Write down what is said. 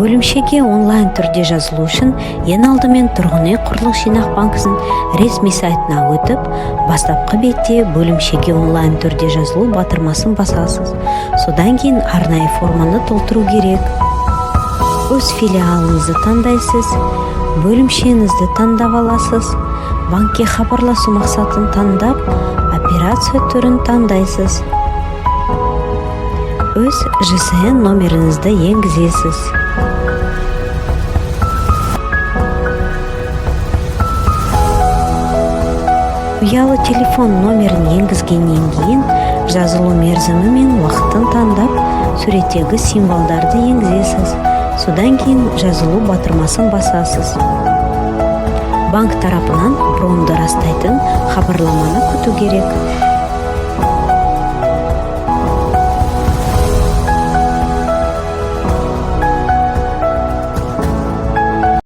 Бөлімшеге онлайн түрде жазылу үшін ең алдымен Тұрғын үй құрылыс жинақ банкісінің ресми сайтына өтіп, бастапқы бетте «Бөлімшеге онлайн түрде жазылу» батырмасын басасыз. Содан кейін арнайы форманы толтыру керек. Өз филиалыңызды таңдайсыз, бөлімшеңізді таңдап аласыз, банкке хабарласу мақсатын таңдап, операция түрін таңдайсыз. Өз ЖСН номеріңізді енгізесіз. Ұялы телефон номерін енгізгеннен кейін жазылу мерзімі мен уақытын таңдап, суреттегі символдарды енгізесіз. Содан кейін «Жазылу» батырмасын басасыз. Банк тарапынан броньды растайтын хабарламаны күту керек.